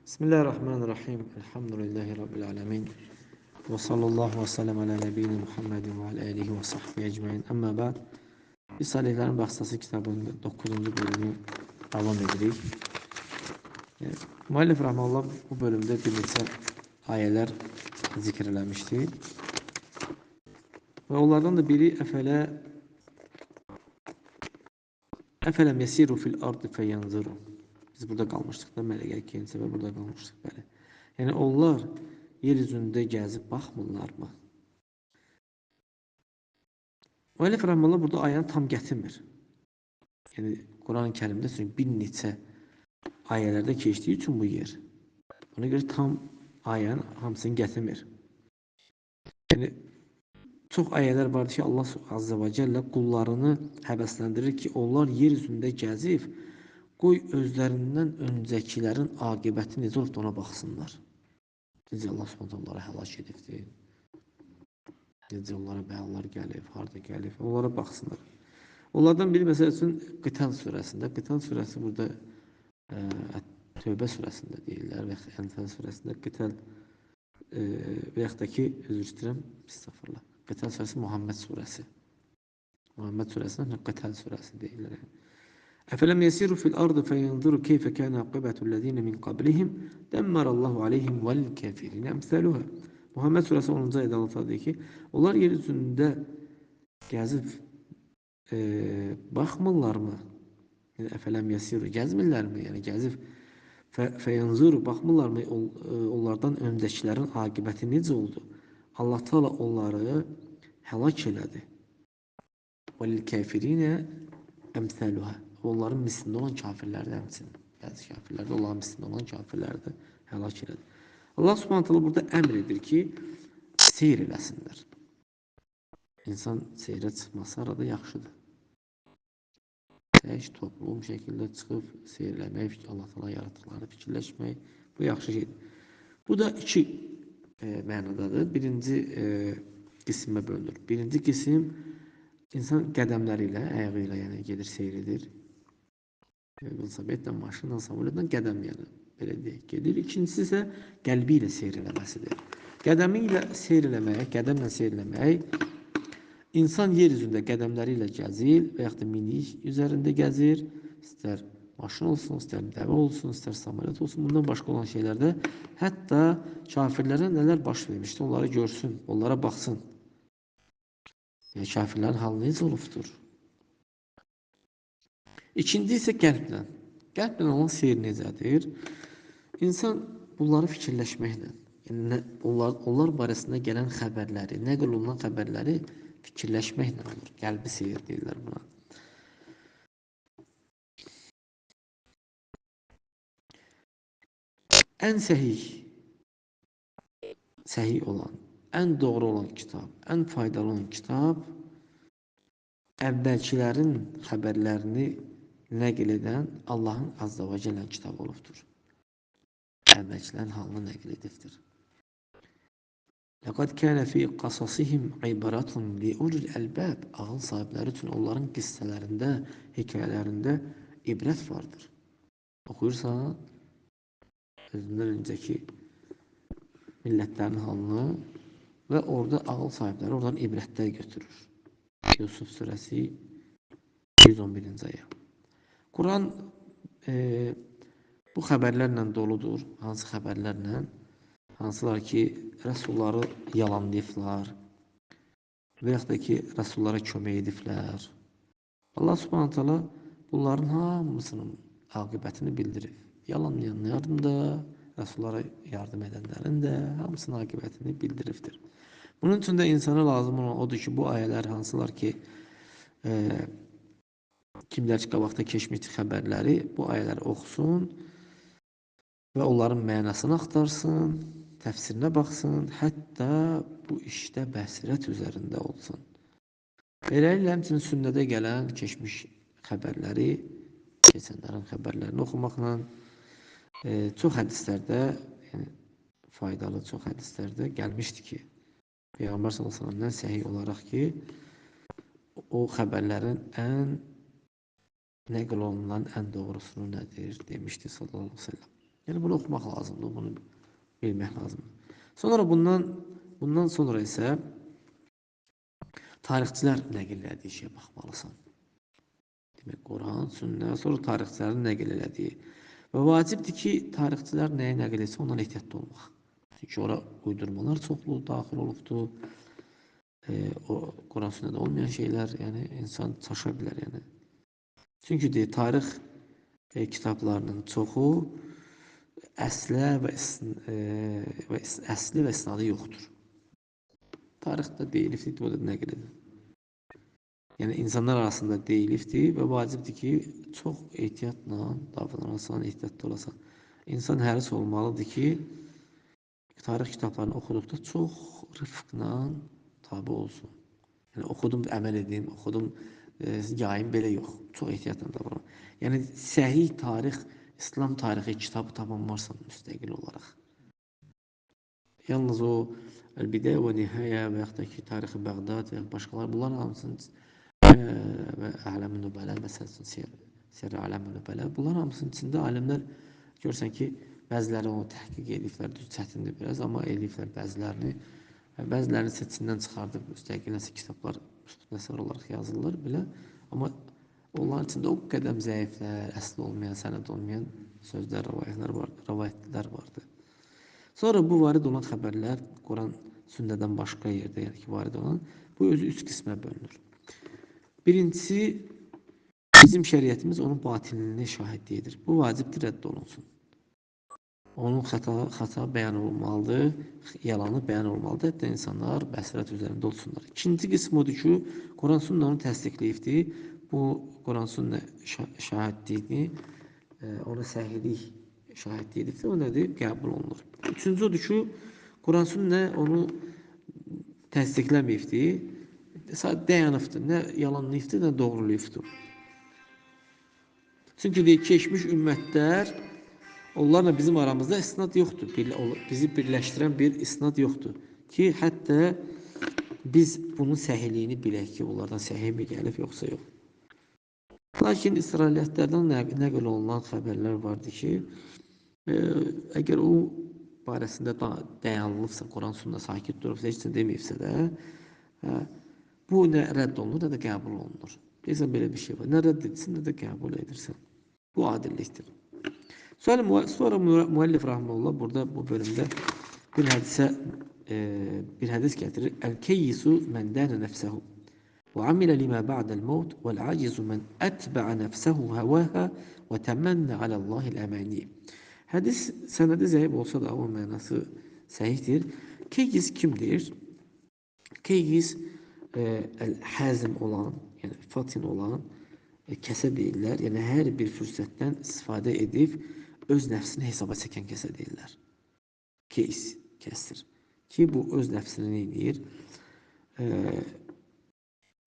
Bismillahirrahmanirrahim. Elhamdülillahi Rabbil alemin. Və sallallahu və səlləm alə nəbiyyina Muhammedin və alə alihi və sahbihi ecmain. Əmmə bə'd. Biz Salihlərin Bağçası kitabının 9-cu bölümünü davam edirik. Müəllif rəhməhullah bu bölümdə bir neçə ayələr zikr eləmişdi. Və onlardan da biri Əfələm yesiru fil ardı fəyanzuru. Biz burada qalmışdıq da, mənə gəl ki, səfər burada qalmışdıq, bəli. Yəni, onlar yer üzündə gəzib baxmırlarmı? Müəllif rəhməhullah burada ayəni tam gətirmir. Yəni, Quran-ı Kərimdə çünki bir neçə ayələrdə keçdiyi üçün bu yer. Ona görə tam ayənin hamısını gətirmir. Yəni, çox ayələr vardır ki, Allah Azze və Cəllə qullarını həvəsləndirir ki, onlar yer üzündə gəzib, qoy özlərindən öncəkilərin aqibəti necə olub da ona baxsınlar. Necə Allah Subhanahu onlara həlak edibdir, necə onlara bəlalar gəlib, harda gəlib, onlara baxsınlar. Onlardan biri məsəl üçün Qital surəsində. Qital surəsi burada Tövbə surəsində deyirlər və yaxud Ənfal surəsində Qital və yaxud da ki, üzr istəyirəm, estağfurullah. Qital surəsi Muhammed surəsi. Muhammed surəsində Qital surəsi deyirlər. Yəni. Əfələm yesiru fil ardı fəyanzuru keyfə kənə aqibətullezine min qablihim dəmmərallahu aleyhim vəl kəfirinə əmsəluhə. Muhammed surəsi 10-cu ayədə Allah deyir ki, onlar yer üzündə gəzib baxmırlarmı? Yəni, əfələm yesiru, gəzmirlərmi? Yəni, gəzib fəyanzuru, baxmırlarmı? Onlardan öncəkilərin aqibəti necə oldu? Allah Teala onları həlak elədi. Vəl kəfirinə əmsəluhə. Onların mislində olan kafirlər də həmçinin. Bəzi kafirlər də onların mislində olan kafirlər də həlak elədi. Allah Subhanahu taala burada əmr edir ki, seyr eləsinlər. İnsan seyrə çıxması arada yaxşıdır. Tək, toplum şəkildə çıxıb seyr eləmək, Allah Teala yaratdıqlarını fikirləşmək, bu yaxşı şeydir. Bu da iki mənadadır. Birinci qismə bölünür. Birinci qisim insan qədəmləri ilə, ayağı ilə, yəni gedir, seyr edir. Velosipedlə, maşınla, samolyotla qədəm, yəni belə deyək, gedir. İkincisi isə qəlbi ilə seyr eləməsidir. Qədəmi ilə seyr eləmək, qədəmlə seyr eləmək, insan yer üzündə qədəmləri ilə gəzir və yaxud da minik üzərində gəzir. İstər maşın olsun, istər dəvə olsun, istər samolyot olsun, bundan başqa olan şeylərdə hətta kafirlərə nələr baş vermişdi, onları görsün, onlara baxsın. Yəni, kafirlərin halı necə olubdur? İkinci isə qəlblə. Qəlblə olan seyr necədir? İnsan bunları fikirləşməklə, yəni onlar barəsində gələn xəbərləri, nəql olunan xəbərləri fikirləşməklə olur. Qəlbi seyir deyirlər buna. Ən səhih olan, ən doğru olan kitab, ən faydalı olan kitab əvvəlkilərin xəbərlərini nəql edən Allahın Azza və Cəllənin kitabı olubdur. Əvvəlkilərin halını nəql edibdir. Ləqad kənə fi qasasihim ibratun li ulil əlbəb. Ağıl sahibləri üçün onların qissələrində, hekayələrində ibrət vardır. Oxuyursan, özündən öncəki millətlərin halını və orada ağıl sahibləri oradan ibrətlər götürür. Yusuf surəsi 111-ci ayə. Quran bu xəbərlərlə doludur. Hansı xəbərlərlə? Hansılar ki, rəsulları yalanlayıblar və yaxud da ki, rəsullara kömək ediblər. Allah Subhanahu taala bunların hamısının aqibətini bildirib. Yalanlayanların da, rəsullara yardım edənlərin də hamısının aqibətini bildiribdir. Bunun üçün də insana lazım olan odur ki, bu ayələr hansılar ki, kimlər ki, qabaqda keçmişdi xəbərləri, bu ayələri oxusun və onların mənasını axtarsın, təfsirinə baxsın, hətta bu işdə bəsirət üzərində olsun. Beləliklə, həmçinin sünnədə gələn keçmiş xəbərləri, keçənlərin xəbərlərini oxumaqla çox hədislərdə, yəni faydalı çox hədislərdə gəlmişdi ki, Peyğəmbər sallallahu əleyhi və səlləmdən səhih olaraq ki, o xəbərlərin ən nəql olunan ən doğrusunu nədir demişdi sallallahu əleyhi və səlləm. Yəni bunu oxumaq lazımdır, bunu bilmək lazımdır. Sonra bundan sonra isə tarixçilər nəql elədiyi şeyə baxmalısan. Demək, Quran, sünnə, sonra tarixçilərin nəql elədiyi. Və vacibdir ki, tarixçilər nəyi nəql etsə, ondan ehtiyatlı olmaq. Çünki ora uydurmalar çoxlu daxil olubdur. O Quran sünnədə olmayan şeylər, yəni insan çaşa bilər. Yəni. Çünki deyir, tarix kitablarının çoxu əslə və əsli və isnadı yoxdur. Tarixdə deyilibdir, o da nəql edir. Yəni, insanlar arasında deyilibdir və vacibdir ki, çox ehtiyatla davranasan, ehtiyatlı olasan. İnsan həris olmalıdır ki, tarix kitablarını oxuduqda çox rıfqla tabi olsun. Yəni, oxudum, əməl edim, oxudum, yayım, belə yox. Çox ehtiyatla davranma. Yəni, səhih tarix, İslam tarixi kitabı tapanmarsan müstəqil olaraq. Yalnız o Əl-Bidayə və Nihayə və yaxud da ki, Tarixi Bəğdad və başqaları, bunların hamısının və Ələm-i Nübələ, məsəl üçün, Siyər-i Ələm-i Nübələ, bunların hamısının içində alimlər görürsən ki, bəziləri onu təhqiq ediblər, düz çətindir biraz, amma eləyiblər bəzilərini. Bəzilərini isə içindən çıxardıb, müstəqil nəsə kitablar, nəsər olaraq yazılır belə, amma onların içində o qədəm zəiflər, əsl olmayan, sənəd olmayan sözlər, rəvayətlər vardı. Sonra bu varid olan xəbərlər Quran sünnədən başqa yerdə, yəni ki, varid olan, bu özü üç qismə bölünür. Birincisi, bizim şəriətimiz onun batilini şahidlik edir. Bu vacibdir, rədd olunsun. Onun xata bəyan olmalıdır, yalanı bəyan olmalıdır, hətta insanlar bəsirət üzərində olsunlar. İkinci qism odur ki, Quran sünnə onu təsdiqləyibdir. Bu, Quran sünnə şahidliyini, ona səhihlik şahidlik edibdir, o nədir? Qəbul olunur. Üçüncü odur ki, Quran sünnə onu təsdiqləməyibdir, sadəcə dayanıbdır, nə yalanlayıbdır, nə doğrulayıbdır. Çünki deyir, keçmiş ümmətlər, onlarla bizim aramızda isnad yoxdur, bizi birləşdirən bir isnad yoxdur ki, hətta biz bunun səhihliyini bilək ki, onlardan səhih mi gəlib, yoxsa yox. Lakin İsrailiyyətlərdən nəql olunan xəbərlər vardı ki, əgər o barəsində dayanılıbsa, Quran sünnə sakit durubsa, heç nə deməyibsə də, bu nə rədd olunur, nə də qəbul olunur. Deyirsən, belə bir şey var. Nə rədd edirsən, nə də qəbul edirsən. Bu adillikdir. Sonra müəllif rahmanullah burada bu bölümdə bir hədis gətirir. Əl-keyyisu mən dənə nəfsəhu və amilə limə ba'dəl mevt vəl-acizu mən ətbəə nəfsəhu həvəhə və təmənnə aləllahil əməni. Hədis sənədi zəif olsa da o mənası səhihdir. Keyyiz kimdir? Keyyiz əl-həzm olan, yəni fatin olan kəsə deyirlər. Yəni hər bir fürsətdən istifadə edib öz nəfsini hesaba çəkən kəsə deyirlər. Keys, kəsdir. Ki, bu öz nəfsini nə edir?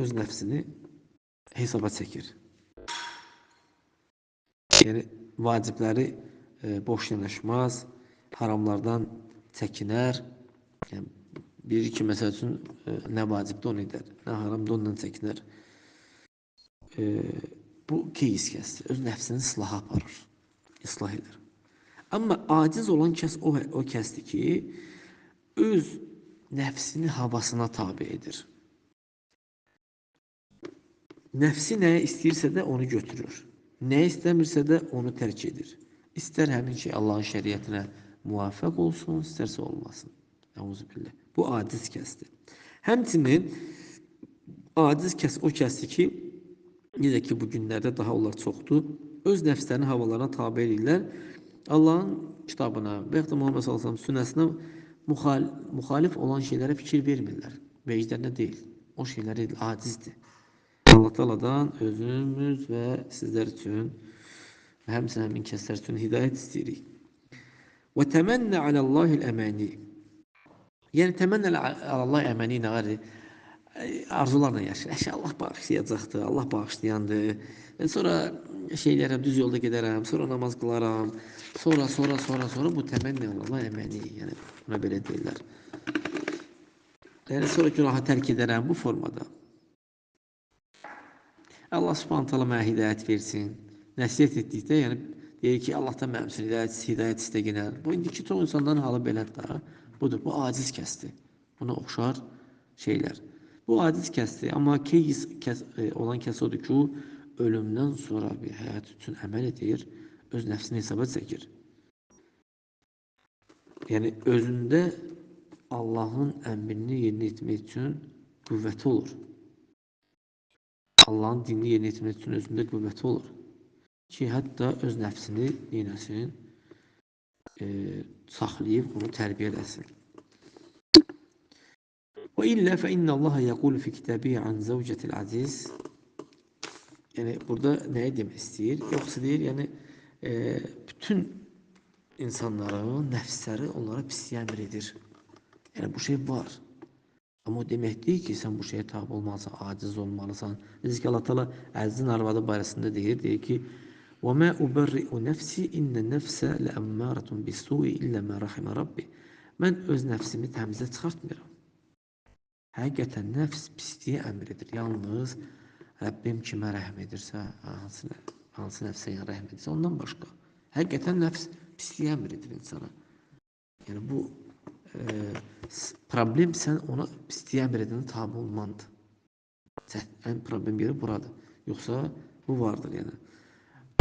Öz nəfsini hesaba çəkir. Yəni, vacibləri boş yanaşmaz, haramlardan çəkinər. Yəni, bilir ki, məsəl üçün, nə vacibdir onu edər, nə haramdır ondan çəkinər. Bu keys kəsdir. Öz nəfsini islaha aparır, islah edir. Amma aciz olan kəs o kəsdir ki, öz nəfsini havasına tabi edir. Nəfsi nəyə istəyirsə də onu götürür. Nəyə istəmirsə də onu tərk edir. İstər həmin şey Allahın şəriətinə müvafiq olsun, istərsə olmasın. Əuzubillah. Bu aciz kəsdir. Həmçinin aciz kəs o kəsdir ki, necə ki, bu günlərdə daha onlar çoxdur, öz nəfslərini havalarına tabi edirlər. Allahın kitabına və yaxud da Muhammed sallallahu əleyhi və səlləm sünnəsinə müxalif olan şeylərə fikir vermirlər. Vecdərinə deyil. O şeyləri acizdir. Allah Teala'dan özümüz və sizlər üçün və həmçinin həmin kəslər üçün hidayət istəyirik. Və təmənnə aləllahil əməni. Yəni, təmənnə aləllahi əməni nə var? Arzularla yaşayır. Əşə, Allah bağışlayacaqdır, Allah bağışlayandır. Sonra şeylərəm, düz yolda gedərəm, sonra namaz qılaram, sonra bu təmənni Allah əməni, yəni buna belə deyirlər. Yəni, sonra günahı tərk edərəm bu formada. Allah Subhanahu taala mənə hidayət versin. Nəsihət etdikdə, yəni Deyir ki, Allahdan mənim üçün hidayət istəginə. Bu indiki çox insanların halı belədir da. Budur, bu aciz kəsdir. Buna oxşar şeylər. Bu aciz kəsdir. Amma keys olan kəs odur ki, ölümdən sonra bir həyat üçün əməl edir, öz nəfsini hesaba çəkir. Yəni, özündə Allahın əmrini yerinə etmək üçün qüvvəti olur. Allahın dinini yerinə etmək üçün özündə qüvvəti olur. Ki, hətta öz nəfsini neynəsin, saxlayıb onu tərbiyə eləsin. Və illə fə innallaha yəqulu fi kitabihi an zəvcətil əziz. Yəni, burada nəyi demək istəyir? Yoxsa deyir, yəni, bütün insanların nəfsləri onlara pisliyə əmr edir. Yəni, bu şey var. Amma o demək deyil ki, sən bu şeyə tabi olmalısan, aciz olmalısan. Necə ki, Allah Teala Əzizin arvadı barəsində deyir ki, وَمَا أُبَرِّئُ نَفْسِي إِنَّ النَّفْسَ لَأَمَّارَةٌ بِالسُّوءِ إِلَّا مَا رَحِمَ رَبِّي. Mən öz nəfsimi təmizə çıxartmıram. Həqiqətən nəfs pisliyə əmr edir. Yalnız Rəbbim kimə rəhm edirsə, hansı nəfsə yəni rəhm edirsə, ondan başqa. Həqiqətən nəfs pisliyə əmr edir insana. Yəni bu problem sən ona pisliyə əmr edənə tabi olmandır. Ən problem yeri buradır. Yoxsa bu vardır yəni.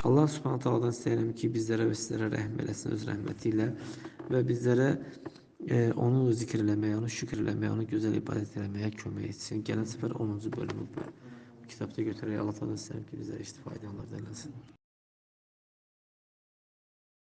Allah Subhanahu Taala'dan istəyirəm ki, bizlərə və sizlərə rəhm eləsin öz rəhməti ilə və bizlərə onu zikr eləməyə, onu şükür eləməyə, onu gözəl ibadət eləməyə kömək etsin. Gələn səfər 10-cu bölümü bu kitabda götürərək Allah Taala'dan istəyirəm ki, bizlərə istifadə onlardan eləsin.